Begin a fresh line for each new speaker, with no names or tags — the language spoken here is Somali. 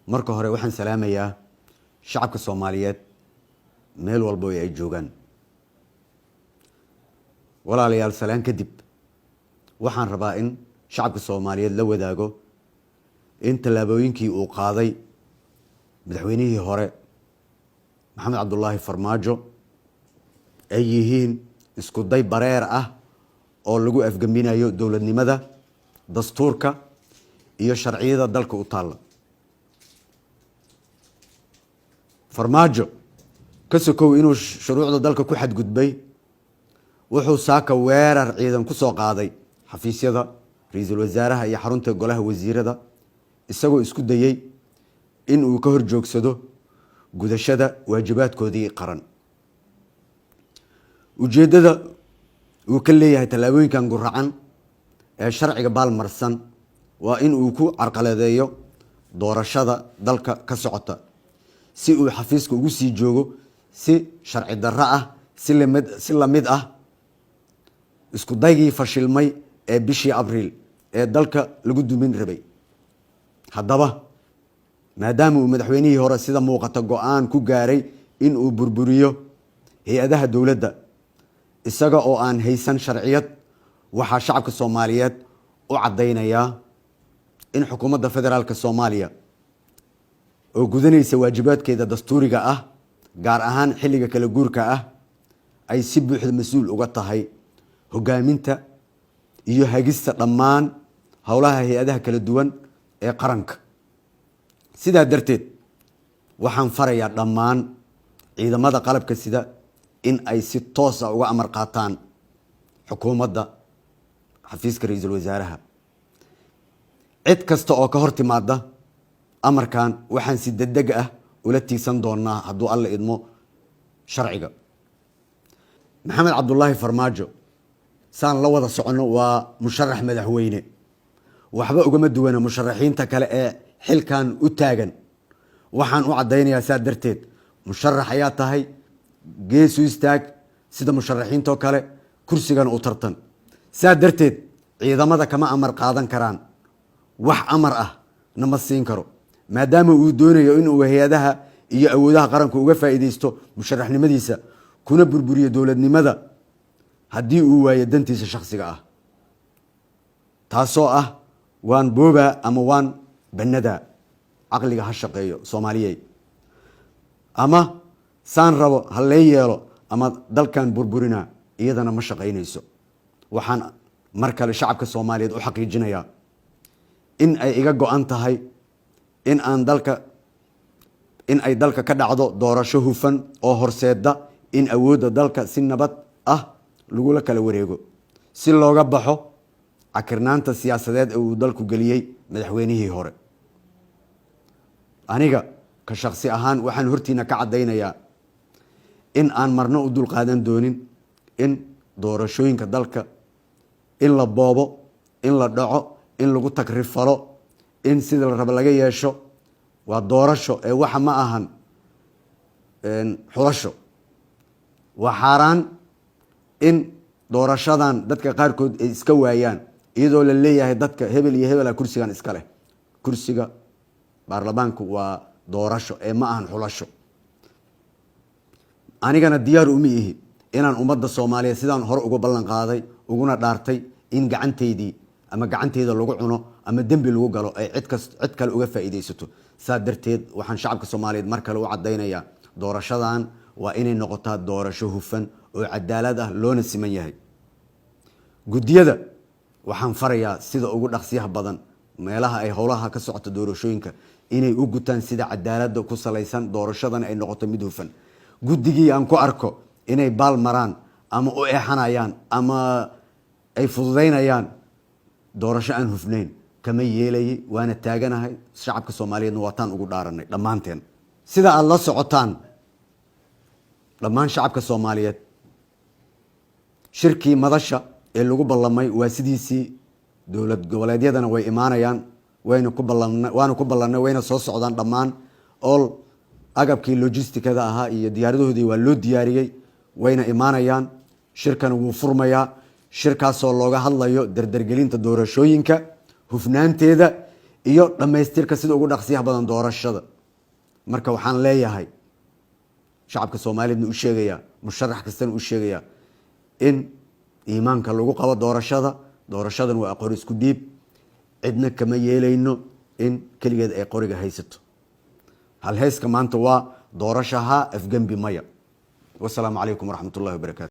Marka hore waxaan salaamayaa shacabka Soomaaliyeed meel walbo ay joogaan. Walaalayaal, salaan kadib, waxaan rabaa in shacabka Soomaaliyeed la wadaago in tallaabooyinkii uu qaaday madaxweynihii hore Maxamed Cabdulaahi Farmaajo ay yihiin isku day bareer ah oo lagu afgembinayo dowladnimada, dastuurka iyo sharciyada dalka u taalla. Farmaajo ka sokow inuu shuruucda dalka ku xadgudbay, wuxuu saaka weerar ciidan ku soo qaaday xafiisyada ra-iisul wasaaraha iyo xarunta golaha wasiirada, isagoo isku dayey in uu ka hor joogsado gudashada waajibaadkoodii qaran. Ujeeddada uu ka leeyahay tallaabooyinkan guracan ee sharciga baalmarsan waa in uu ku carqaladeeyo doorashada dalka ka socota, si uu xafiiska ugu sii joogo si sharci darro ah, si lamid ah isku daygii fashilmay ee bishii Abriil ee dalka lagu dumin rabay. Haddaba, maadaama uu madaxweynihii hore sida muuqata go-aan ku gaaray in uu burburiyo hay-adaha dowladda isaga oo aan haysan sharciyad, waxaa shacabka Soomaaliyeed u caddaynayaa in xukuumadda federaalka Soomaaliya oo gudanaysa waajibaadkeeda dastuuriga ah, gaar ahaan xilliga kala guurka ah, ay si buuxda mas-uul uga tahay hogaaminta iyo hagista dhammaan howlaha hay-adaha kala duwan ee qaranka. Sidaa darteed, waxaan farayaa dhammaan ciidamada qalabka sida in ay si toosa uga amar qaataan xukuumadda, xafiiska ra-iisul wasaaraha. Cid kasta oo ka hor timaada amarkan waxaan si degdeg ah ula tiigsan doonaa, hadduu Alla idmo, sharciga. Maxamed Cabdulaahi Farmaajo, saan la wada soconno, waa musharax madaxweyne. Waxba ugama duwana musharaxiinta kale ee xilkan u taagan. Waxaan u caddaynayaa saa darteed, musharax ayaa tahay, geesu istaag sida musharaxiintoo kale, kursigana u tartan. Saa darteed ciidamada kama amar qaadan karaan, wax amar ah nama siin karo, maadaama uu doonayo inuu hay-adaha iyo awoodaha qaranku uga faa'iideysto musharaxnimadiisa, kuna burburiyo dowladnimada haddii uu waayo dantiisa shakhsiga ah, taasoo ah waan boobaa ama waan bannadaa. Caqliga ha shaqeeyo, Soomaaliyey. Ama saan rabo ha lee yeelo ama dalkan burburinaa, iyadana ma shaqaynayso. Waxaan mar kale shacabka Soomaaliyeed u xaqiijinayaa in ay iga go-an tahay in ay dalka ka dhacdo doorasho hufan oo horseeda in awoodda dalka si nabad ah lagula kala wareego, si looga baxo cakirnaanta siyaasadeed ee uu dalku geliyey madaxweynihii hore. Aniga ka shaksi ahaan waxaan hortiina ka caddaynayaa in aan marno u dulqaadan doonin in doorashooyinka dalka in la boobo, in la dhaco, in lagu takrifalo, in sida la rabo laga yeesho. Waa doorasho ee waxa ma ahan xulasho. Waa xaaraan in doorashadan dadka qaarkood ay iska waayaan, iyadoo la leeyahay dadka hebel iyo hebela kursigan iska leh. Kursiga baarlamaanku waa doorasho ee ma ahan xulasho. Anigana diyaar uma ihi inaan ummadda Soomaaliyeed, sidaan hore uga ballan qaaday uguna dhaartay, in gacantaydii ama gacanteyda lagu cuno ama dembi lagu galo ay cidkas cid kale uga faa'iidaysato. Saa darteed waxaan shacabka Soomaaliyeed mar kale u caddaynayaa, doorashadan waa inay noqotaa doorasho hufan oo cadaalad ah, loona siman yahay. Guddiyada waxaan farayaa sida ugu dhaqsiyaha badan meelaha ay howlaha ka socoto doorashooyinka inay u gutaan sida cadaaladda ku salaysan, doorashadana ay noqoto mid hufan. Guddigii aan ku arko inay baal maraan ama u eexanayaan ama ay fududaynayaan doorasho aan hufnayn, kama yeelayay, waana taaganahay. Shacabka Soomaaliyeedna waataan ugu dhaaranay dhammaanteen. Sida aada la socotaan, dhammaan shacabka Soomaaliyeed, shirkii madasha ee lagu ballamay waa sidiisii. Dowlad goboleedyadana way imaanayaan, wayna ku ballan waana ku ballannay, wayna soo socdaan. Dhammaan all agabkii logisticada ahaa iyo diyaaradahoodii waa loo diyaariyey, wayna imaanayaan. Shirkana wuu furmayaa, shirkaasoo looga hadlayo dardargelinta doorashooyinka, hufnaanteeda. iyo dhammaystirka sida ugu dhaqsiyaha badan doorashada. Marka waxaan leeyahay shacabka Soomaaliyeedna u sheegayaa, musharax kastana u sheegayaa in iimaanka lagu qabo doorashada. Doorashadan waa qori isku dhiib. Cidna kama yeelayno in keligeed ay qoriga haysato. Halheyska maanta waa doorashaha, afgembi maya. Wasalaamu calaykum waraxmat ullahi wabarakaatu.